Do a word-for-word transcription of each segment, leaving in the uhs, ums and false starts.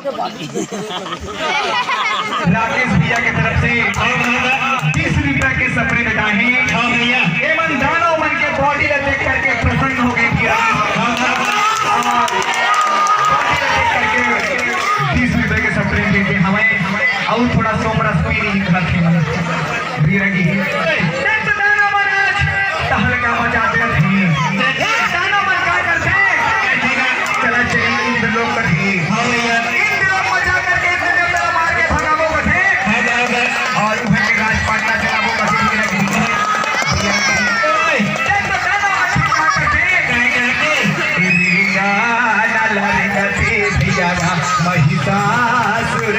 राकेश भैया के तरफ से बीस रुपया के सपरे भेटाए हे। हाँ भैया। एमन दानव मन के बॉडी ला देख करके प्रसन्न हो गे भैया। हाँ, हाँ, हाँ। और बॉडी ला देख करके बीस रुपया के सपरे देते हवय। अउ थोड़ा सोमरस पी ली खाथे मन। भैया जी। देख तो दानव मन आज तहलका मचा देत हे। दानव मन का करथे? चला चली इंद्रलोक कथे। हाँ भैया। इंद्रलोक मचा करके इंद्र देवता मार के भगाबो कथे। हाँ, हाँ, हाँ। और उहे के राजपाट ला चलाबो कथे। भैया जी। ओए। देख तो दानव मन का करथे? काय करथे? रिंगा ना लड़कथे भैया ना महिषासुर।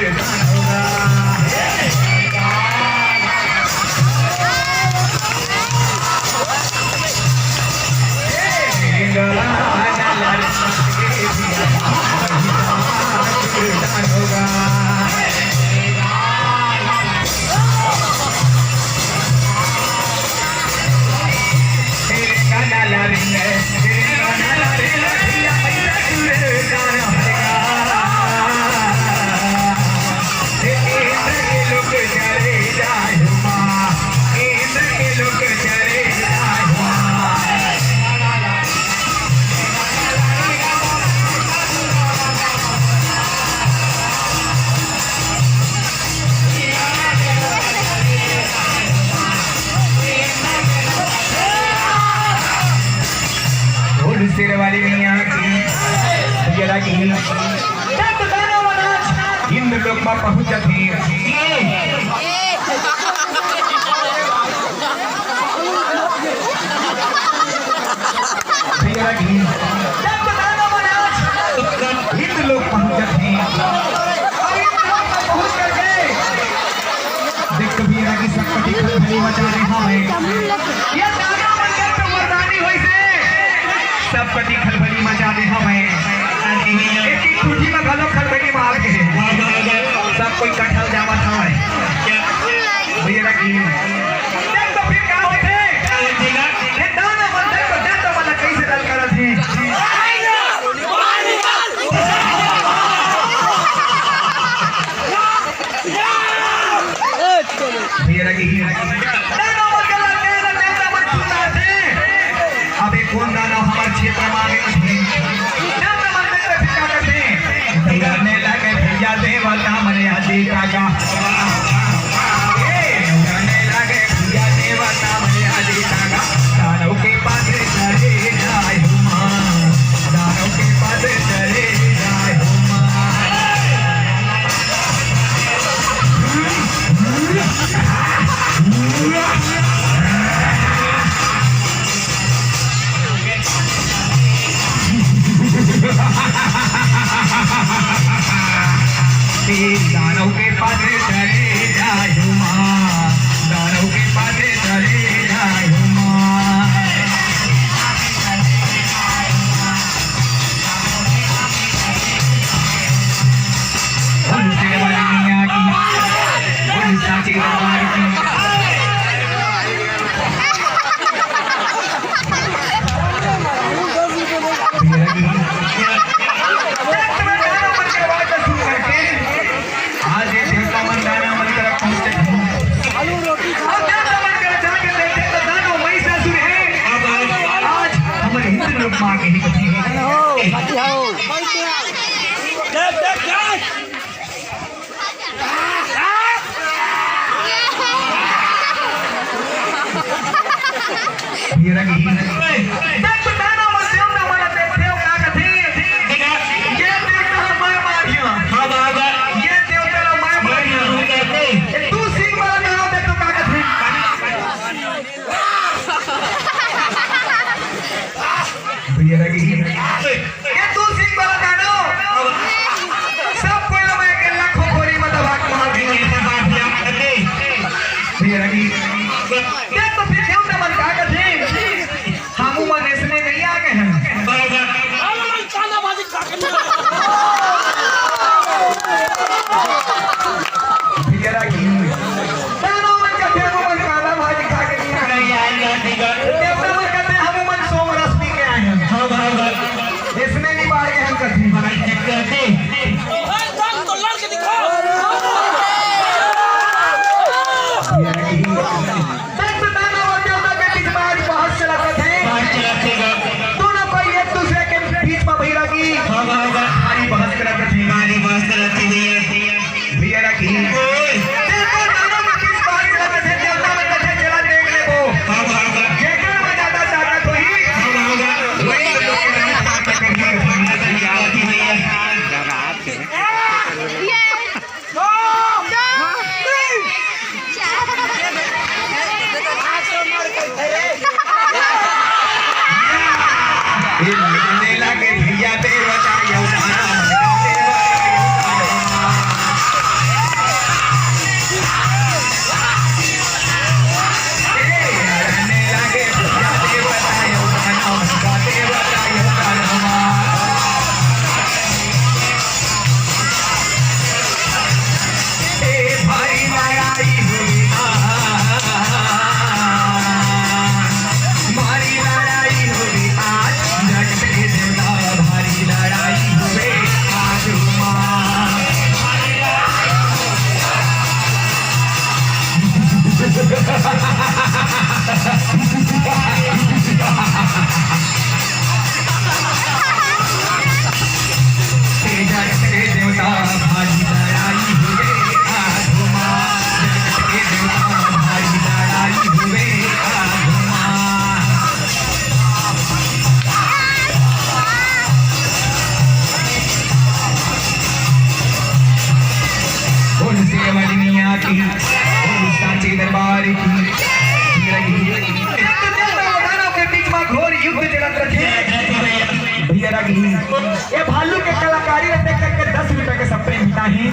बोल शेर वाली मैया की, भैया की। जब दानव मन इंद्रलोक में पहुंच जाते हैं। भैया की। जब दानव मन इंद्रलोक पहुंच जाते हैं। और इंद्रलोक में पहुंच करके देख कभी ये लगी सब कटी खलबली मचा रहे हवय। ये दानव मन के तो वरदानी होइसे। सब कटी खलबली मचा रहे हवय। एक ही कुटी में घलो खलबली मार के। सब कोई कटहल जावत हवय। भैया लगी। देख तो फिर का होथे? ये दानव मन देख तो, देख तो मन कइसे ललकारत हे। भैया लगी। दानव मन के ललकार ल देवता मन सुनथे। अबे कोन दानव हमर क्षेत्र में आगे बढ़े? देवता मन देख के फिर का करथे? दौड़ने लगे भैया देवता मन आदि का गा। ए, दौड़ने लगे भैया देवता मन आदि का गा। दानव के पास चले जाए हनुमान। दानव के पास चले जाए हनुमान। दानव के पास चले जाए हनुमान, दानव के पास चले जाए हनुमान। बोल शेर वाली मैया की, बोल सांची दरबार की। आज ये देवता मन दानव मन शेर वाली मैया की, बोल सांचे दरबार की। भैया रागी, भैया रागी, ये भालू के कलाकारी ला देख करके दस रुपए के सपने मिटा है।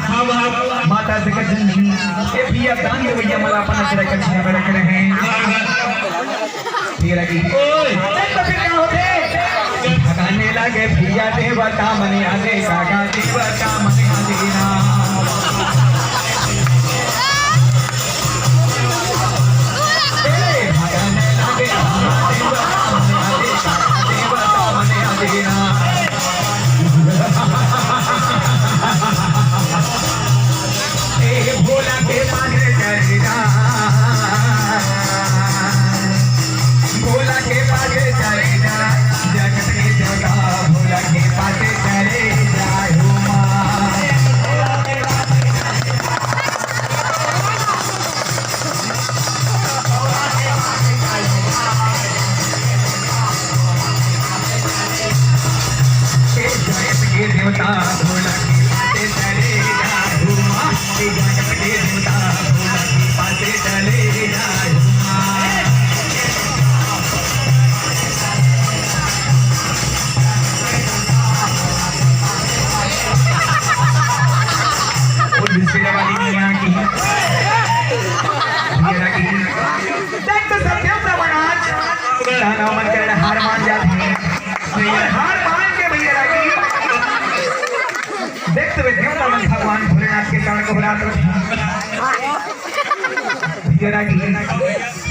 माता जगत जननी, ये भैया दान देवैया मला अपन अचरा के छीन में रख रहे हैं। भैया रागी, ओए। देख तो फिर क्या होते? भगाने लगे भैया देवता मने आगे, काका देवता मने आगे ना। ए, भगाने लगे भैया देवता मने आगे, काका देवता मने आगे ना। ए, भोला के पागल करेगा। भोला के पासे चले जा, जगत के देवता, भोला के पासे चले जा, हो माँ। जगत के देवता, भोला के पासे चले जा, हो माँ। जगत के देवता, भोला के पासे चले जा, हो माँ। बोल शेरा वाली मैया की, भैया की। देख तो सब देवता मन आज दानव मन के हार मान जात हे। और हार मान के भैया की, देख तो वे देवता मन भगवान भोलेनाथ के चरण को बुलात हे। भैया की,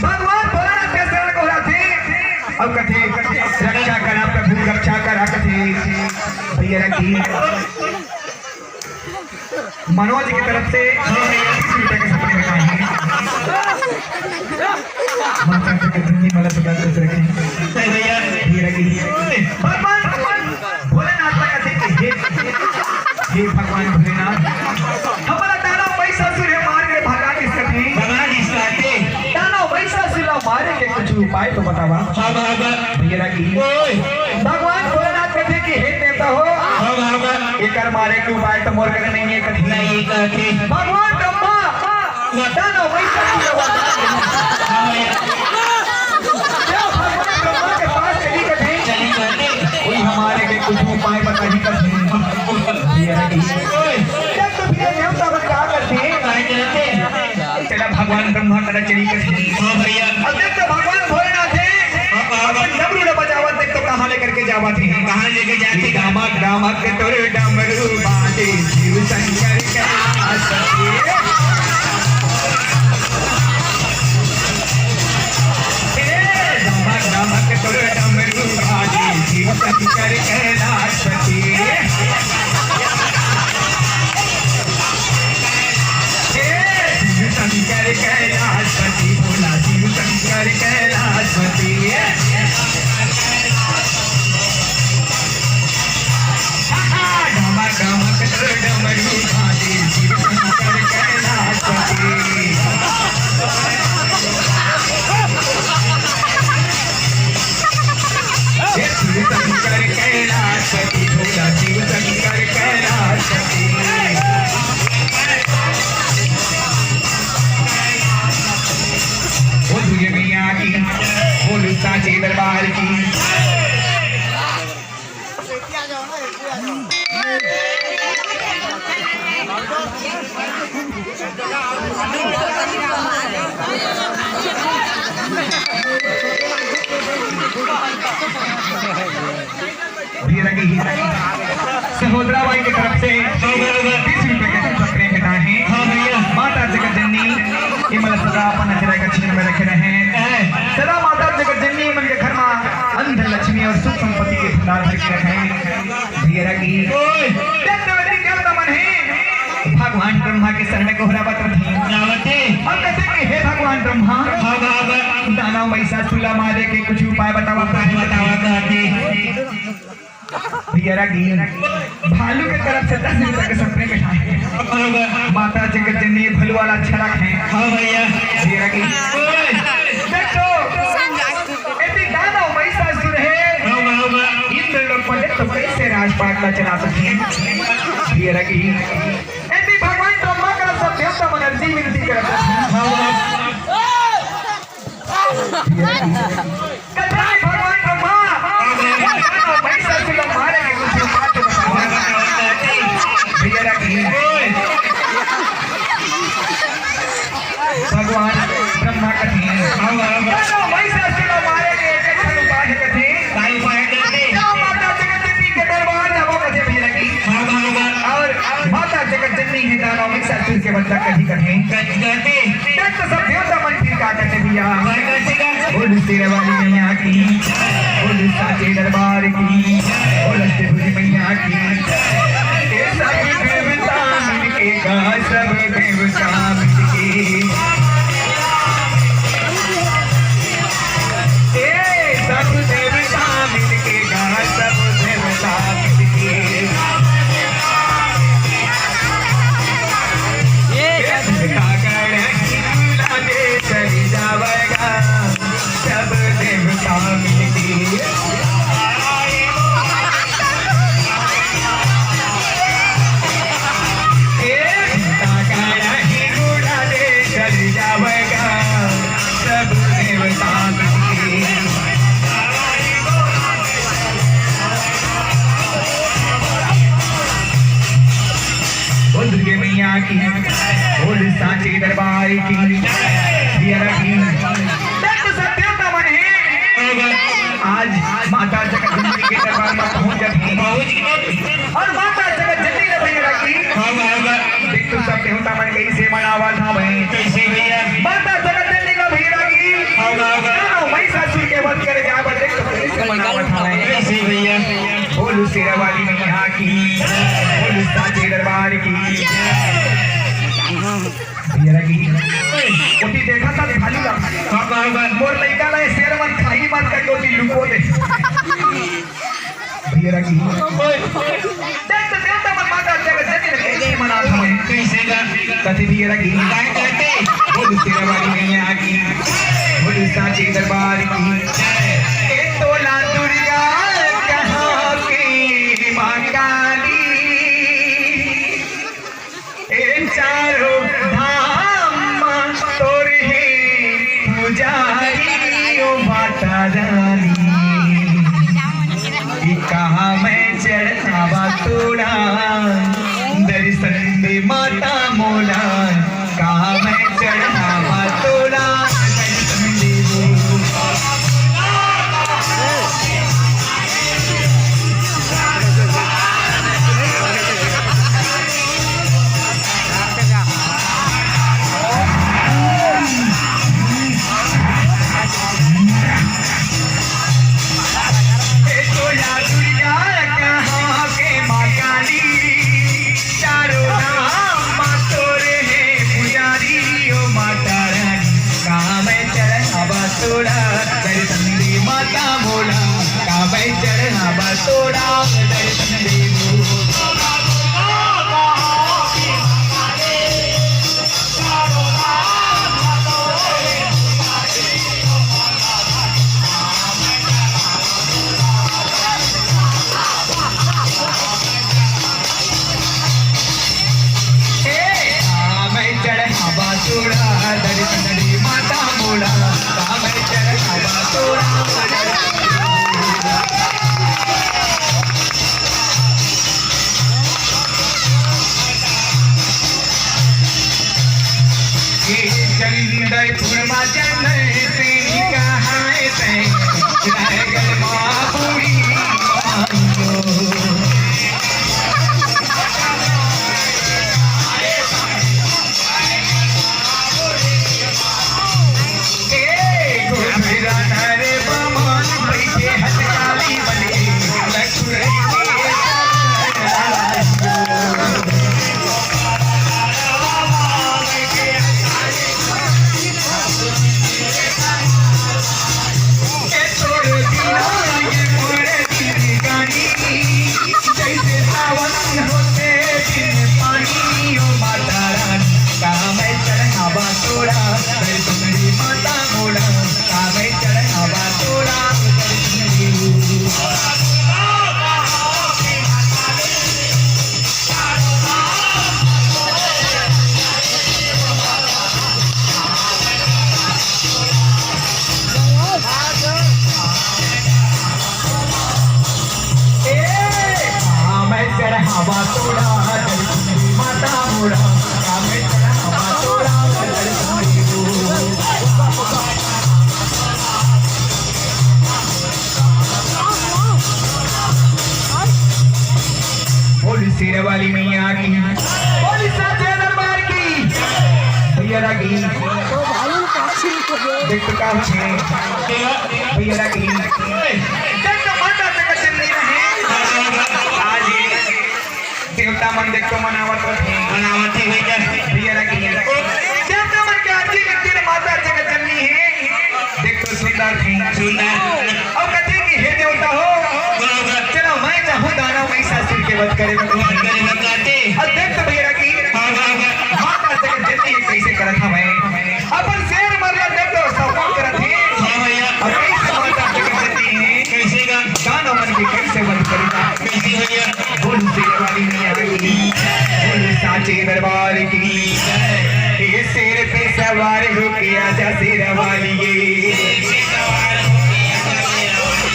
भगवान भोलेनाथ के चरण को बुलात हे। अब कथे, "रक्षा करा प्रभु, रक्षा करा," कथे। भैया की, मनोज की तरफ से बीस रुपए के सपने में आई है। माता के धुनी वाला पता कर रखे। भैया की, भगवान भोलेनाथ का कथे कि हे, हे भगवान भोलेनाथ, हमला दानव महिषासुर हे मार के भगा दिस कथे। भगा दिस कथे। दानव महिषासुर ला मारे के कुछ उपाय तो बतावा। हाँ बाबा। भैया की। ओए। भगवान भोलेनाथ कथे कि हे देवता हो, हाँ बाबा। एकर मारे के उपाय तो मोर करा नहीं है कथे। नहीं कथे। भगवान ब्रह्मा दानव महिषासुर ला मार के, हाँ भैया। जब भगवान ब्रह्मा के पास चली कथे, चली कथे। कोई हमारे के कुछ उपाय बताही कथे। भैया की। जब तो भैया देवता बन कहा करथे। काय करथे? चला भगवान ब्रह्मा करा चली कथे। हाँ भैया। अब जब तो भगवान भोलेनाथ हे, हाँ, हाँ, हाँ। अपन डमरू ला बजावत देख तो कहाँ लेकर के जावत हे? कहाँ लेके जाथे? डामक डामक तोर डमरू बाजे, शिव शंकर कैलाश पति। ए, डमक डमक तोर डमरू बाजे, शिव शंकर कैलाश पति। ए, शिव शंकर कैलाश पति, भोला शिव शंकर कैलाश पति। डमक डमक डमरू बाजे, शिव शंकर कैलाशपति। हे शिव शंकर कैलाशपति, भोला शिव शंकर कैलाशपति। बोल दुर्गे मैया की, बोल सांचे दरबार की। भैया की सहोदरा बाई के तरफ से बीस रुपए के सपने भेंटाए हे। हाँ भैया। माता जगत जननी, ये मतलब सदा अपन अचरा के छीन में रखे रहे। सदा माता जगत जननी मन के घर में अन्न धन लक्ष्मी और सुख संपत्ति के भंडार भर के रखे। भैया की ओए। देख तो बेटी, देवता मन हे, भगवान ब्रह्मा के शरण में गोहरावत रथे। जावत हे। और कथे कि हे भगवान ब्रह्मा, हाँ बाबा। दानव महिषासुर ला मारे के कुछ उपाय बतावा। उपाय बतावा कहथे। भैया की भालू के तरफ से दस रुपए के सपने में आए। हाँ बाबा। माता जगत जननी भलुआ ला अच्छा रखे। हाँ भैया। भैया की ओए। देख तो, एती दानव महिषासुर हे। हाँ बाबा। इंद्र लोक में देख तो कैसे राजपाट ला चला सकथे। भैया की एती भगवान ब्रह्मा करा सब विनती करत हूँ। कथा में भगवान ब्रह्मा, महिषासुर ला मारे के कुछ बात बताओ। भैया रखी। भगवान ब्रह्मा कथे, महिषासुर ला मारे के एक ठन उपाय कथे। का उपाय कथे? माता जगत जननी के दरबार जाबो कथे भैया रखी। और माता जगत जननी हे दानव महिषासुर के बंधन करही कथे। कथे। देख तो सब देवता मन फिर का कथे भैया। बोल शेरा वाली मैया की, बोल साचे दरबार की, बोल अष्टभुजी मैया की। ए सब देवता मिलके गा, सब देवता मिलके। ए सब देवता मिलके गा, सब देवता मिलके। ये सब देवता मिलके। बोल दुर्गे मैया की, बोल सांची दरबार की। भैया रखी। देख तो सब देवता मन हे। आज माता जगत जननी के दरबार में पहुंच जाथे। और माता जगत जननी ला भैया रखी। देख तो सब देवता मन कइसे मनावत हवय। माता जगत जननी ला भैया रखी। महिषासुर के वध करे जाए बर देख तो कइसे मनावत हवय। बोल शेरा वाली मैया की, बोल सांची दरबार की। भैया रखी। ओती देखा था भालू ला। मोर लइका ला शेर मन खाही मत कर, ओती लुको दे। भैया रखी। देख तो देवता मन माता जगत जननी ला कइसे मनावत हवय। कइसे गा? कथे भैया रखी। बोल शेरा वाली मैया की, बोल सांची दरबार की। ए तोला दुर्गा कहाँ के माँ काली। ए चारों धाम तोर हे पुजारी ओ माता रानी। ए कहाँ मैं चढ़ावा तोला दर्शन दे माता मोला। कहाँ मैं चढ़ावा तोला दर्शन दे वो। चंदपुर मा चंदन सिंह कहाए तैं, रायगढ़ मा बूढ़ी मानो। बोल शेर वाली मैया की, बोल साचे दरबार की। भैया रागी, देख तो का होथे। भैया रागी, देख तो माता जगत जननी रहे। आज देवता मन देख तो मनावत होथे। मनावत हे भैया। भैया रागी, देवता मन के आरती विनती ले माता जगत जननी हे। देख तो सुंदर हे। सुंदर। अउ कथे कि हे देवता हो, बरोबर। चलो मैं जाहूं दानव महिषासुर के वध करे बर। वध करे बर काटे। अउ देख तो भैया रागी, हाँ, हाँ, हाँ। माता जगत जननी कइसे करत हवय। अपन शेर मन ला देख तो समर्पण करत हे। हाँ भैया। अउ कइसे माता जगत जननी हे। कइसे गा? दानव मन के कइसे वध करही। कइसे भैया? बोल शेर वाली मैया की, बोल साचे दरबार की। ए शेर पे सवार होके आजा शेर वाली ये।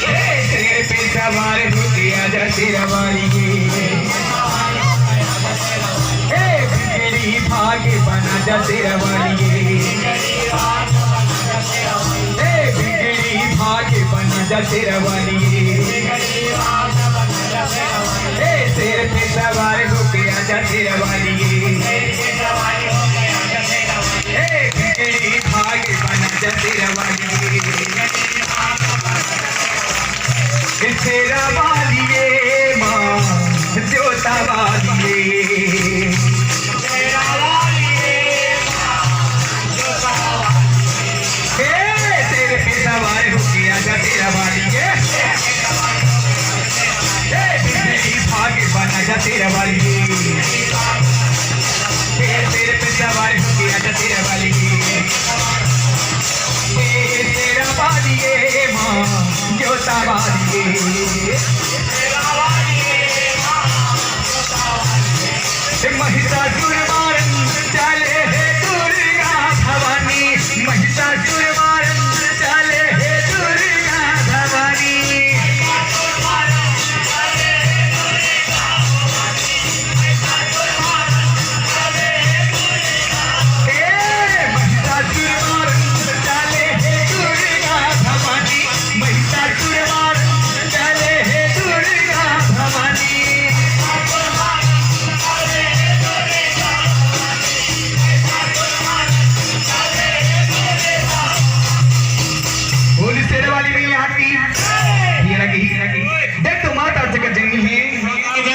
ए शेर पे सवार होके आजा शेर वाली ये। ए बिगड़ी भाग बना जा शेर वाली ये। ए बिगड़ी भाग बना जा शेर वाली ये। ए शेर पे सवार होके आजा शेर वाली ये। ए बिगड़ी भाग बना जा शेर वाली ये। ए शेरा वाली ये माँ, जोता वाली ये। ए, शेर पे सवार होके आजा शेरा वाली ये। ए, बिजली भाग बना जा शेरा वाली ये। ए, शेर पे सवार होके आजा शेरा वाली ये। ए, शेरा वाली ये माँ, जोता वाली ये। महिषासुर मारन चाले हे दुर्गा भवानी, महिषासुर मारन चाले हे दुर्गा भवानी। ए महिषासुर मारन चाले हे दुर्गा भवानी, महिषासुर मारन चाले हे दुर्गा भवानी। बोल शेर वाली मैया की। ये लगी, ये लगी। देख तो माता जगत जननी हे,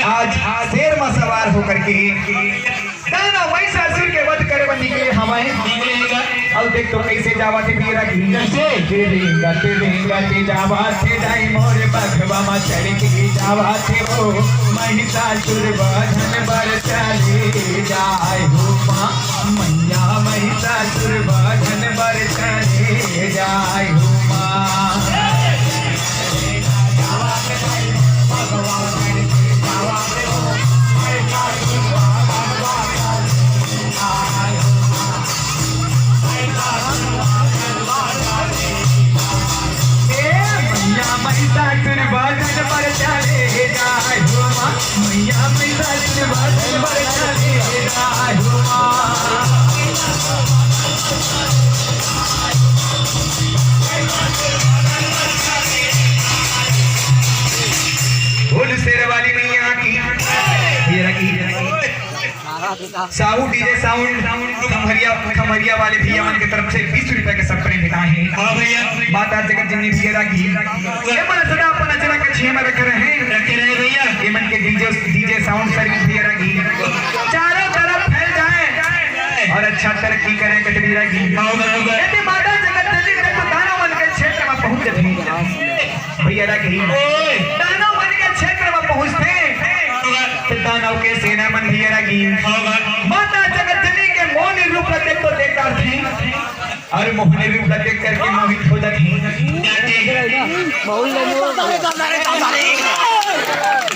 आज शेर मा सवार होकर के दानव महिषासुर के वध करे बर निकले हवय। निकले हवय। अउ देख तो कइसे जावत हे भैया रागी। कइसे? रेंगत रेंगत जावत हे दाई मोर बघवा मा चढ़ के जावत हे वो। महिषासुर वधन बर चले जाए हो माँ, मैया महिषासुर वधन बर चले जाए हो माँ। ए मैया महिषासुर वधन बर चले जाए हो माँ, मैया महिषासुर वधन बर चले जाए हो माँ। बोल शेर वाली मैया की। ये रखी। साहू डीजे साउंड खमरिया, खमरिया वाले भैया मन के तरफ से बीस रुपए के सप्रे मिला है। हाँ भैया। माता जगत जननी भैया रागी। ये मन सदा अपन अचरा के छेम रखे रहे। रखे रहे भैया। ये मन के डीजे, डीजे साउंड सर्विस भैया रागी। चारों तरफ फैल जाए और अच्छा तरक्की करें कट भैया रागी। हाँ, बराबर। यदि माता जगत जननी तक तो दानव मन के क्षेत्र में पहुंच जाते हैं। भैया रागी। ओए। दानव मन के क्षेत्र में पहुंचते। हाँ, बराबर। तो दानव के सेना मन भैया रागी। हाँ, बराबर। माता जगत जननी के मोहनी रूप ला देख तो देख डारथे। अउ मोहनी रूप ला देख करके मोहित हो जाथे। बहुत ले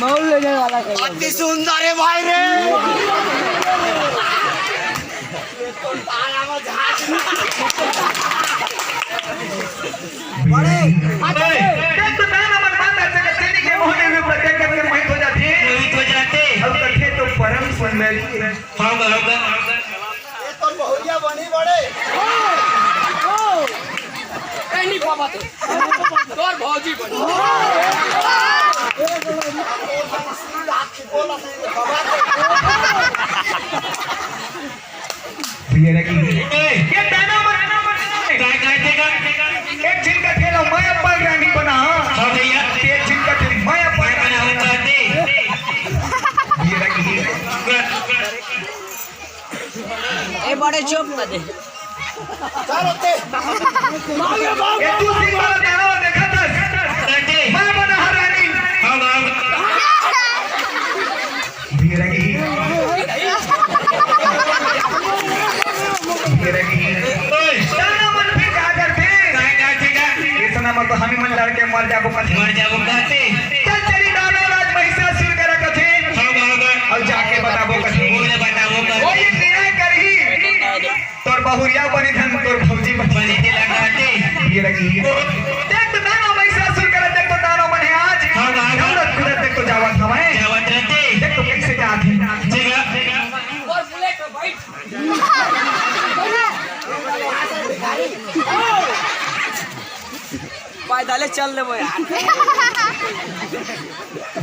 बहुत लेने वाला है। अति सुंदर है भाई रे। बड़े। देख तो दानव मन माता जगत जननी के मोहनी रूप ला देख करके मोहित हो जाथे। मोहित हो जाथे। अउ कथे तो परम सुंदर। हाँ, बराबर। ये तो बहुरिया बनी बड़े। ए, नहीं बाबा तो। तोर भौजी बनी। ये रखी। ये दाना मत, दाना मत। काय, काय देगा? एक झिन कथे ला मैं अपन रानी बना। हाँ भैया। एक झिन कथे मैं अपन मैं बनाऊंगा दे। ये रखी। ए बड़े चुप कर दे। चलो ते। ये तू सिंह वाला दाना देखा था? काटे। मैं बना हूँ रानी। हाँ, हाँ। ये रखी। ये रखी। ओए। दाना मन फिर का करथे? काय, काय, ठीक है। इतना मत तो हम ही मन लड़के मर जाबो कथे। मर जाबो कथे। चल चली दाना राज महिषासुर करा कथे। हाँ, हाँ, हाँ। अउ जाके बताबो कथे। बोले बताबो कथे। वो ये न्याय करही। तोर बहुरिया बनी धन, तोर भौजी बनी। बनी के लगा दे। ये लगी। देख तो दानव महिषासुर करा, देख तो दानव मन हे आज। हाँ, हाँ, हाँ। दौलत कुदरत देख तो जावत हवय। जावत रहते। देख तो कैसे जात हे। जगह। और बुलेट पे बैठ। पैदले चल लेबो यार।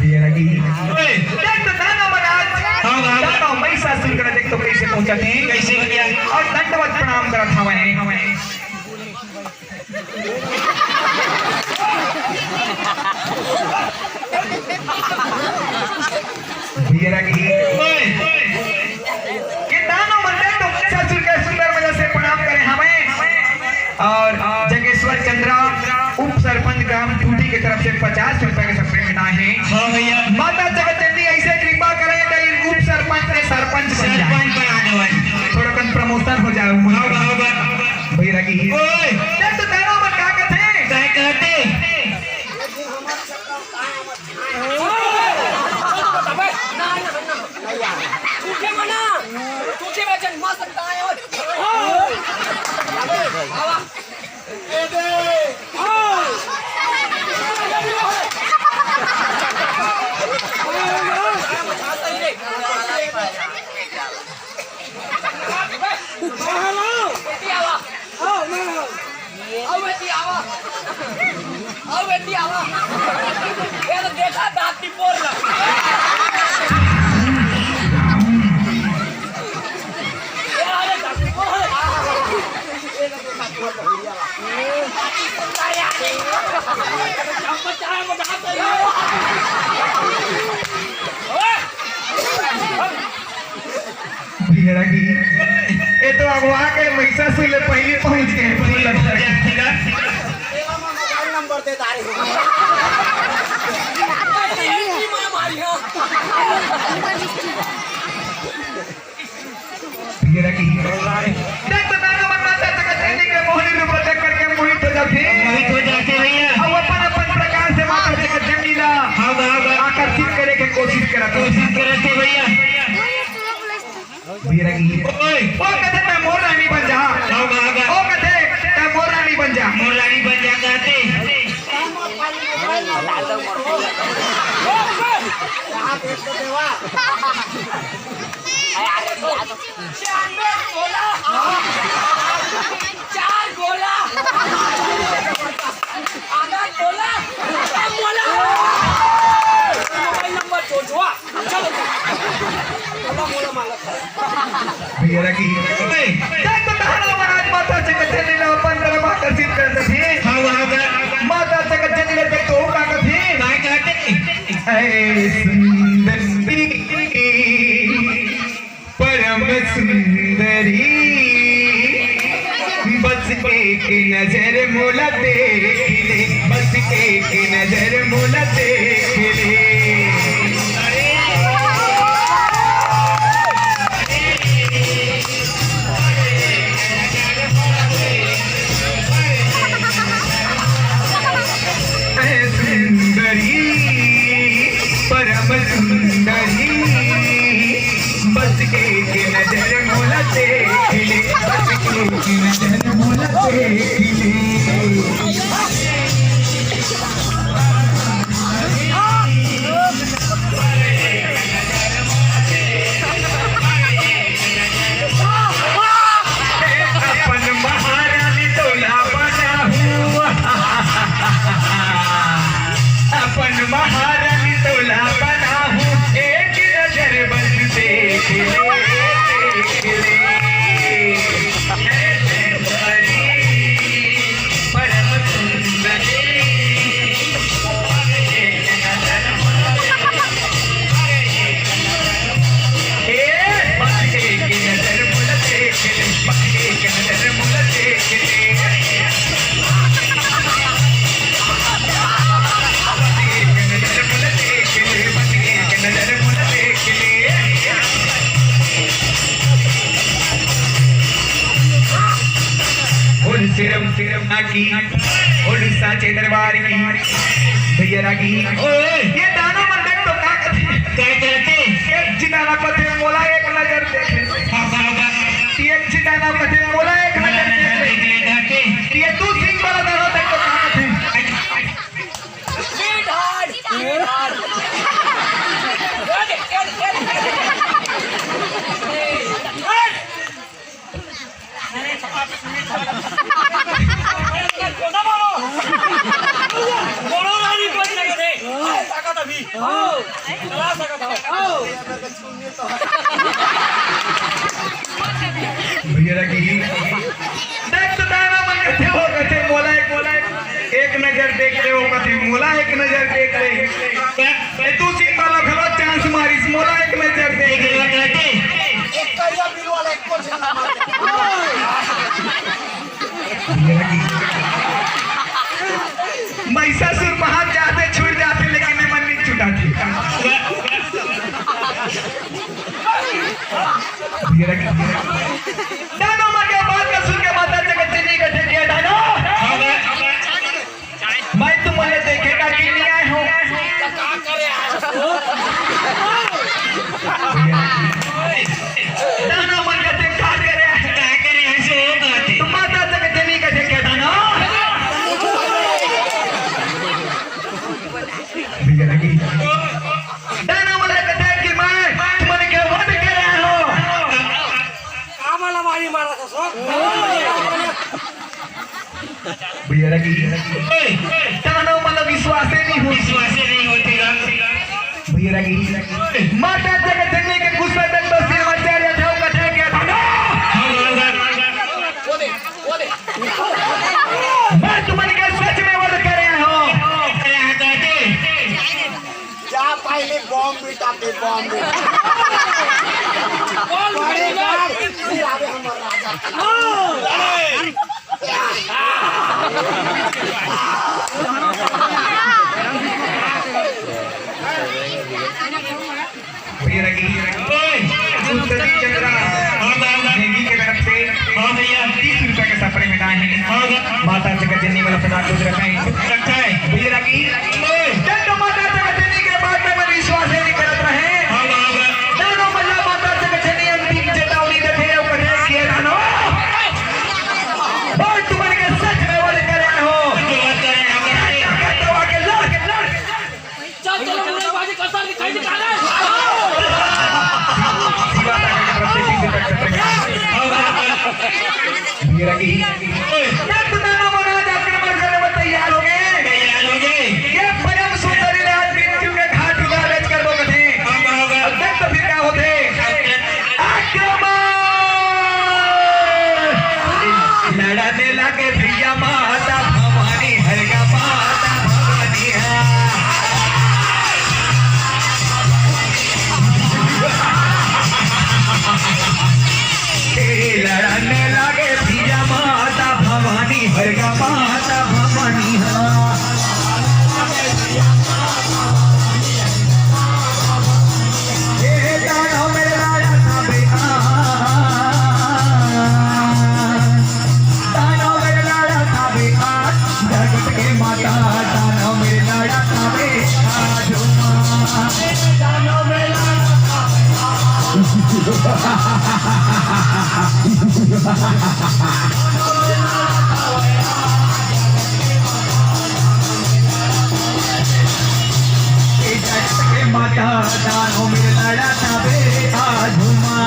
ये लगी। ओए, देख तो दानव मन आज। हाँ, हाँ, हाँ। दानव महिषासुर करा देख तो कैसे पहुंचत हे। कैसे भैया? और दंडवत प्रणाम करत हवय। भैया की। ओए। ये दानव मन देख तो महिषासुर के सुंदर वजह से प्रणाम करे हमें। और जगेश्वर चंद्रा, उप सरपंच ग्राम टूटी के तरफ से पचास रुपए के सप्रे मिला है। हाँ भैया। माता जगत जननी ऐसे कृपा करे तो इन उप सरपंच ने सरपंच बन जाए। सरपंच बना दे भाई। थोड़ा कन प्रमोशन हो जाए। हाँ, हाँ, हाँ। भैया की। ओए। देख तो दानव मन का कहते हैं? क्या कहते? झूठे मना, झूठे वचन मत सकता है। आओ, बेटी, आवा। आओ, बेटी, आवा। आओ, बेटी, आवा। ये तो देखा, दांत की पोर लग। ये आ रे, दांत की पोर। ये तो देखा, पोर लग गया। चम्मच आया, मजा आता है। ओए! बिहरा की, ये तो अगवा के महिषासुर ले पहले पहुंच गए, फूल लगा। मोबाइल नंबर दे तारे। बिहरा की। देख तो दानव मन माता जगत जननी के मोहनी रूप देख करके मोहित हो जाते। मोहित हो जाते भैया। अब अपन अपन प्रकार से माता जगत जननी ला हाँ, हाँ, हाँ। आकर्षित करे के कोशिश करत। कोशिश करत हे भैया। बिहरा की। ओए। ओ कथे, "तैं मोर रानी बन जा।" हाँ, हाँ, हाँ। ओ कथे, "तैं मोर रानी बन जा।" मोर रानी बन जा कहते। चार गोला। आधा गोला। मोला। मोबाइल नंबर जोड़ दो। भैया की। देख तो तहरा महाराज माता जगत जननी ला अपन तरफ आकर्षित कर देथे। हाँ, वहाँ का। माता जगत जननी ला देख तो का कथे। काय कहते? ऐ सुंदरी। परम सुंदरी, बस एक नजर मोला देख ले, बस एक नजर मोला देख ले। ऐ सुंदरी, परम सुंदरी, बस एक नजर मोला देख ले, बस एक नजर मोला देख ले। सिरम सिरम ना की, उड़ीसा के दरबार की। भैया रागी, ओए। ये दानव मन देख तो का कथे? का कथे? एक झिन दानव कथे, "मोला एक नजर देख ले।" हाँ, हाँ, हाँ। ये एक झिन दानव कथे, "मोला एक नजर देख ले।" देख ले, देख ले। ये दू सिंग वाला दानव देख तो का कथे? भैया रागी, देख तो दानव मन कथे, वो कथे, "मोला एक, मोला एक, एक नजर देख ले," वो कथे, "मोला एक नजर देख ले।" ए, तू सिंह वाला घलो चांस मारिस, "मोला एक नजर देख ले।" एक करिया बिल वाला एक कोन से नंबर दे? भैया रागी, महिषासुर महान जाथे, छूट जाथे, लेकिन ये मन नहीं छुटाथे। भैया रागी, दानव मन के बात ला सुन के माता जगत जननी कथे, "दानव, मैं तुमन ला देखे खातिर नइ आए हों।" दानव मन कथे, "का करे आए हस?" तो माता जगत जननी कथे, "दानव।" भैया रागी, दानव मन कथे कि मैं तुमन के वध करे आए हों। का वाला मारी मारा था सो? भैया रागी, दानव मन ला विश्वासे नहीं होत। विश्वासे नहीं होत हे। भैया रागी, माता जगत जननी के गुस्सा तक तो सिरवाचार्य थे, वो कथे के दानव। मैं तुमन के सच में वध करे आए हों। जा पहले बम बिटा दे, बम बिटा। बड़े बाप, फिर आवे हमर राजा। भैया रागी, ओए, सुंदरी चंद्रा, हाँ, हाँ, हाँ। नेवी के तरफ से हाँ, भैया। तीस रुपए के सपरे में ना है। हाँ, हाँ। माता जगत जननी वाला पता कुछ रखा है। रखा है। भैया रागी, ओए। जब तो माता जगत जननी के बात में मन विश्वास नहीं करत रहे। हाँ, हाँ, हाँ। दानव मन ला माता जगत जननी अंतिम चेतावनी देथे, वो कथे कि दानव, मैं तुमन के सच में वध करे आए हों। तो वध करे आए हों। तो आके लड़, लड़। चल, चलो, मुरई भाजी कसर दिखाई दिखा रहे। भैया रागी, जब दानव मन आज आक्रमण करे बर तैयार हो गए, तैयार हो गए। ये परम सुंदरी ने आज मृत्यु के घाट उतार रच कर वो कथे। अब देख तो फिर का होथे। आक्रमण! लड़ने लगे भैया माता भवानी, हर का माता भवानी है। ए, लड़ने लगे भैया माता भवानी, हर का माता भवानी है। ए, दानव मेरे लाड़ा था बेटा। दानव मेरे लाड़ा था बेटा। जगत के माता दानव मेरे लाड़ा था बेटा। दानव मेरे लाड़ा था बेटा। जगत के माता दानव मेरे लाड़ा था बेटा झूमा।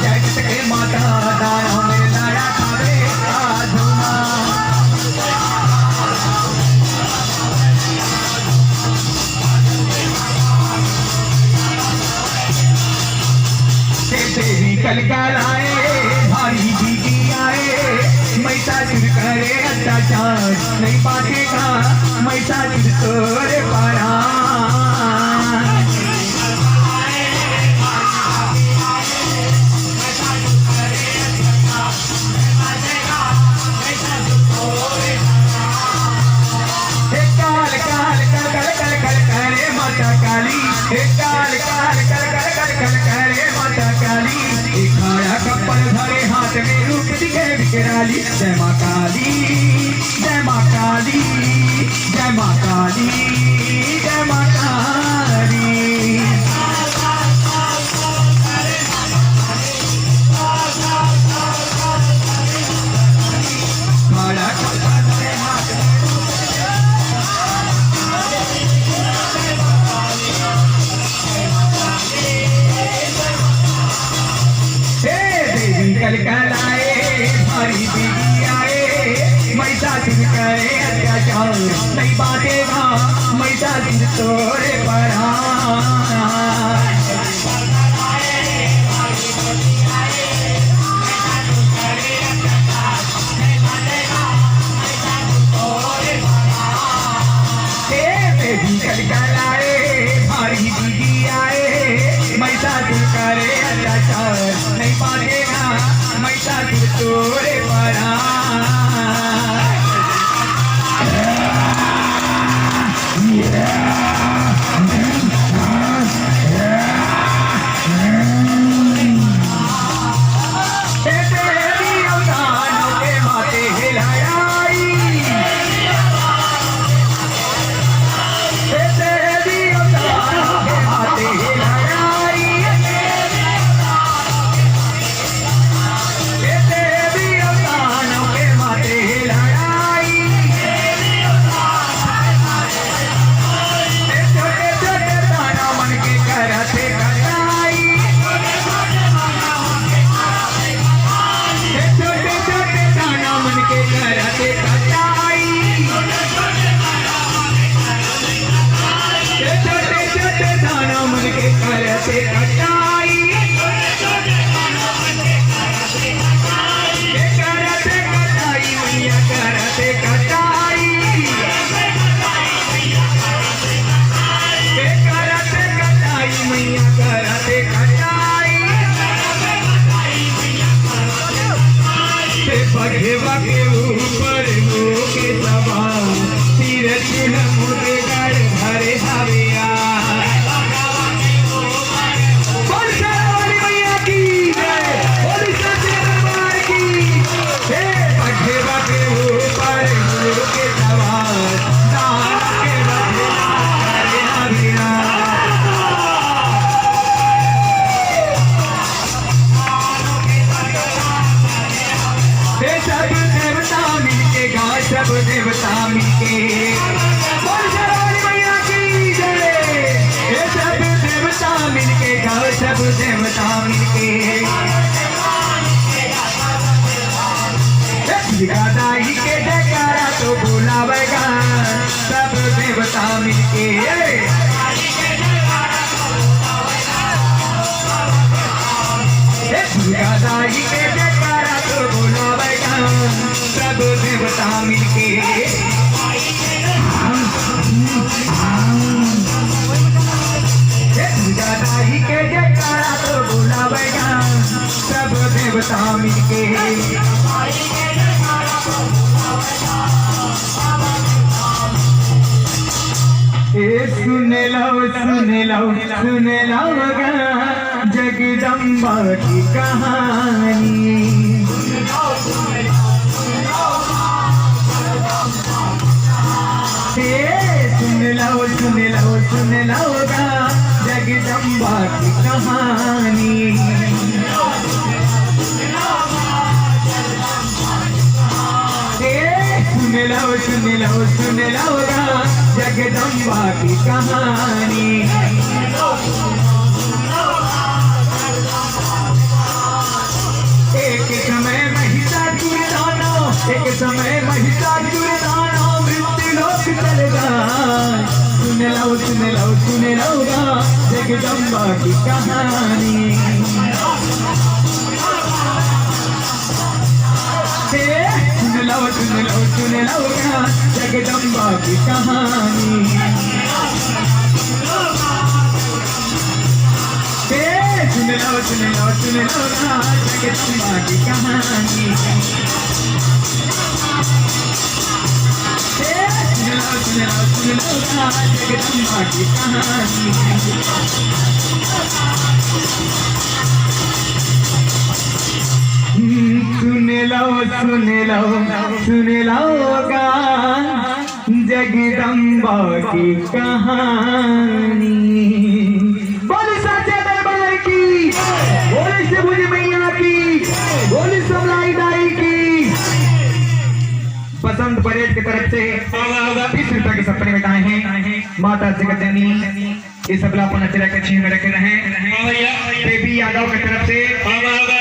जगत के माता दानव मेरे लाड़ा था बेटा झूमा। के देवी कलकाल आए, भारी दीदी आए, महिषासुर करे अत्याचार, नहीं बांटेगा महिषासुर तोरे परान। हे काल, काल, कल, कल, कल, कल, कल, करे माता काली। हे काल, काल, कल, कल, कल, कल, करे माता काली। हे काला कपड़ा धरे हाथ में विकराली, जय माँ काली, जय माँ काली, जय माँ काली, जय माँ काली। हे देवी कलकलाए, भारी बिगी आए, महिषासुर करे अत्याचार, नहीं बाटेगा महिषासुर तोरे परान। ए बेबी कलकलाए, भारी दीदी आए, महिषासुर करे अत्याचार, नहीं बाटेगा महिषासुर तोरे परान। बघेवा के ऊपर होके सवार, तीर चूल्हा मुर्गड़ धरे हवे यार। बोल शेरावाली मैया की जय, बोल सच्चे दरबार की। हे बघेवा के ऊपर होके सवार, दान के बघेवा धरे हवे यार। हे सब देवता मिलके गा, सब देवता मिलके। बोल शेरावाली मैया की जय। हे सब देवता मिलके गा, सब देवता मिलके। हे दुर्गा दाई के जयकारा तो बोलावेगा, सब देवता मिलके। हे दुर्गा दाई के जयकारा तो बोलावेगा, सब देवता मिलके। हे दुर्गा दाई के जयकारा तो बोलावेगा, सब देवता मिलके। ए सुन लो, सुन लो, सुन लो गा जगदम्बा की कहानी। ए सुन लो, सुन लो, सुन लो गा जगदम्बा की कहानी। ए सुन लो, सुन लो, सुन लो गा जगदम्बा की कहानी। एक समय महिषासुर दानव, एक समय महिषासुर दानव मृत्यु लोक चल जाए। सुन लो, सुन लो, सुन लो गा जगदम्बा की कहानी। हे सुन लो, सुन लो, सुन लो गा जगदम्बा की कहानी। हे सुन लो, सुन लो, सुन लो गा जगदम्बा की कहानी। हे सुन लो, सुन लो, सुन लो गा जगदम्बा की कहानी। हम्म, सुन लो, सुन लो, सुन लो गा जगदम्बा की कहानी। बोले साचे दरबार की, बोले शिवजी मैया की, बोले समलाई दाई की। बसंत परेड की तरफ से बीस रुपए की सप्तनी में आए हैं माता जगत जननी, ये सबला अपन अचरा के छीन में रखे रहे। देवी यादव की तरफ से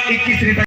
इक्कीस रुपए